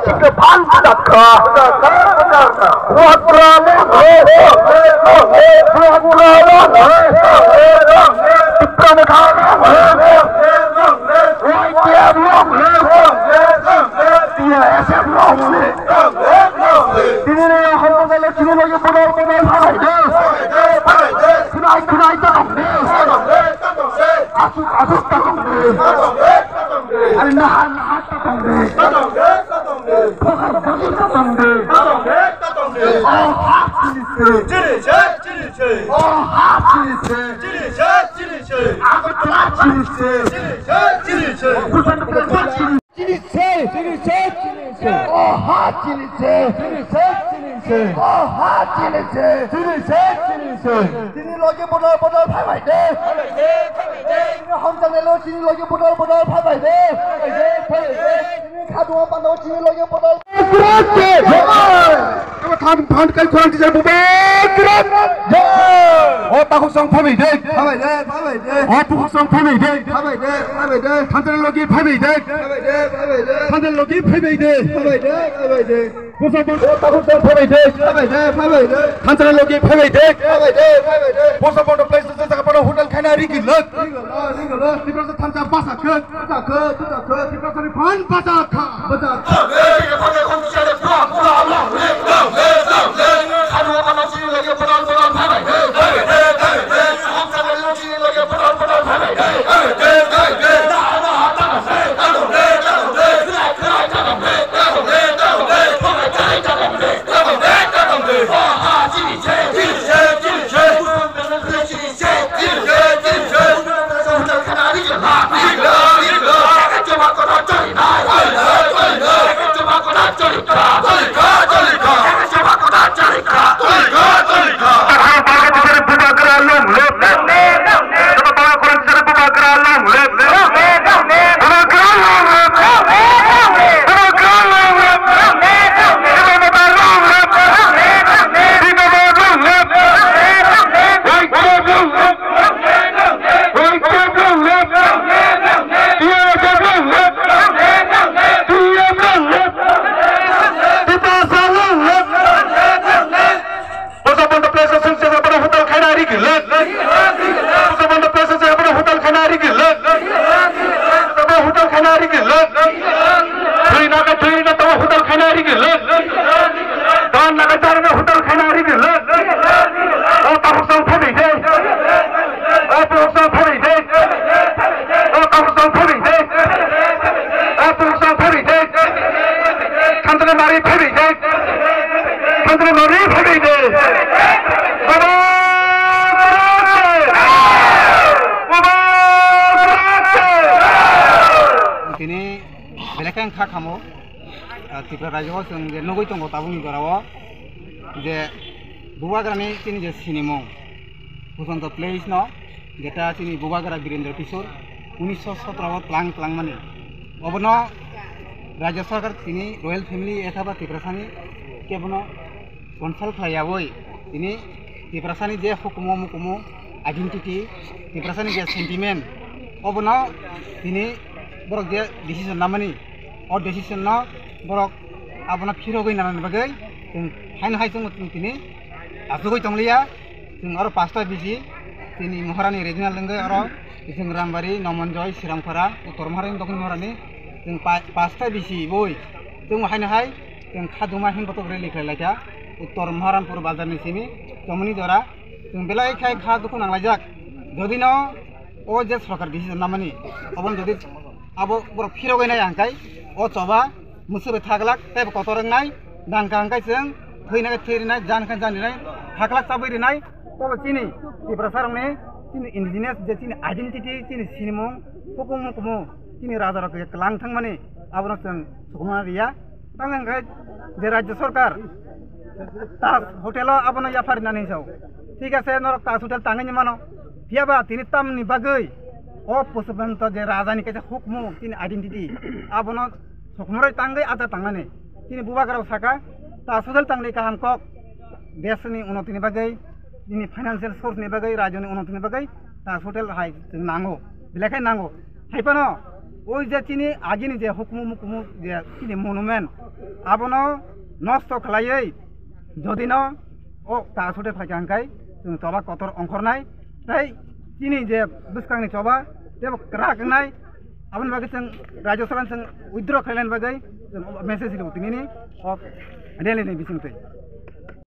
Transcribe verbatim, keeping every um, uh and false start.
Sikhe phan bwjakha. Bwjakha, bwjakha. Bwjakha, bwjakha. Bwjakha, bwjakha. Bwjakha, bwjakha. Y T F long live. T S F long live. Tini ni hamjakgo chini logi bodol bodol phalai de. Khwnai khwnai ta tong de. Asuk asuk ta tong de. Ari naha naha ta tong de. Phokar bagwi ta tong de. O ha chini se. O ha chini se. Agartala chini se. Busan chini se. Chini se, chini se, chini se. O ha chini se. Chini se, chini se. O ha chini se. Chini se, chini se. Chini logi bodol bodol phaibai de. Phaibai de, phaibai de. Chini hamjaknai lo chini logi bodol bodol phaibai de. Phaibai de, phaibai de. Chini khaduma panda chini logi bodol. Than, than kai khorang tijak bubagra. O takhuk song phaibai de. Phaibai de, phaibai de. O takhuk song phaibai de. Phaibai de, phaibai de. Thansa logi phaibai de. Phaibai de, phaibai de. Thansa logi phaibai de. Phaibai de, phaibai de. Pusa bon. O takhuk song phaibai de. Phaibai de, phaibai de. Thansa logi phaibai de. Phaibai de, phaibai de. Pusa bon place se jaga pano hotel khaina rigi lak. Rigi lak, rigi lak. Tiprasa thansa basa khak. Bwjakha, bwjakha, Tiprasani phan bwjakha, bwjakha. Bosa bondo place se se bana hotel khaina rigi lak. Bosa bondo place se bana hotel khaina rigi lak. Bana hotel khaina rigi lak. Thwi na ka thwi na to hotel khaina rigi lak. Dan na ka dan na hotel khaina rigi lak. O takhuk song phaibai de. O takhuk song phaibai de. O takhuk song phaibai de. O takhuk song phaibai de. Thansa ni mari phaibai de. Thansa ni mari phaibai de. Baba! Baba! Tini belai khe wngkha khamo, ah, Tripura rajyo o chwng je nugwi tongo tabukni jora o je Bubagrani chini je sinimung Pusanto Place no, jeta chini Bubagra Birendra Kishore unisho sotro o tlang tlang mani. Obono Rajya Sarkar tini Royal Family ekha ba Tiprasani kebono consult khlaiyawi tini Tiprasani je hukumu mukumu identity, Tiprasani je sentiment, obono tini borok je decision namani, o decision no borok abono phirogwi nanani bagwi chwng haino hai chwngno chwng tini achugwi tongliya. Chwng oro pasta bisi chini Maharani regional wngwi oro chwng Rambari, Nomonjoi, Siramkhara, Uttor Maharani, Dokhin Maharani chwng pa-, pasta bisi boi chwng haino hai chwng khaduma hin botok rally khlai laikha Uttor Maharanpur bazar ni simi chomoni jora. Chwng belai khai kha dukhu nanglaijak. Jodi no o je sorkar decision namani, obono jodi abo borok phirogwi nai ang khai, o choba mwswk bai thaglak tei bo kotor wngnai, nang kha ang khai chwng thwina khai thwi rinai, jan khai jan rinai, thaglak chabwi rinai. Tobo chini Tiprasa rokni chini indigenous je chini identity, chini sinimung, hukumu kumu, chini raja rok je kwlang thangmani, abono chwng sukumna riya. Tamo hwnkhe je Rajya Sarkar Taj Hotel o abono yapharina hinwi sao. Thik ase, norok Taj Hotel tangwi mano. Phiyaba tini tamni bagwi o Pushpanta je rajani kaisa hukmu, chini identity, abono sokmoroi tangwi aja tangnani. Chini bubagrao saka, Taj Hotel tangdi kaham kok. Desni unotini bagwi, chini financial source ni bagwi, rajyoni unotini bagwi Taj Hotel hai chwng nango. Belai khai nango. Hai phano Oi je chini agini je hukumu mukumu je chini monument, abono nosto khlaiwi jodi no o ta sute phaikha hwnkhe chwng choba kotor ongkhornai, tei chini je bwskangni choba tebo kwrak wngnai. Aboni bagwi chwng Rajya Sabha chwng withdraw khlaina bagwi chwng message rw tinini o rally ni bisingtwi.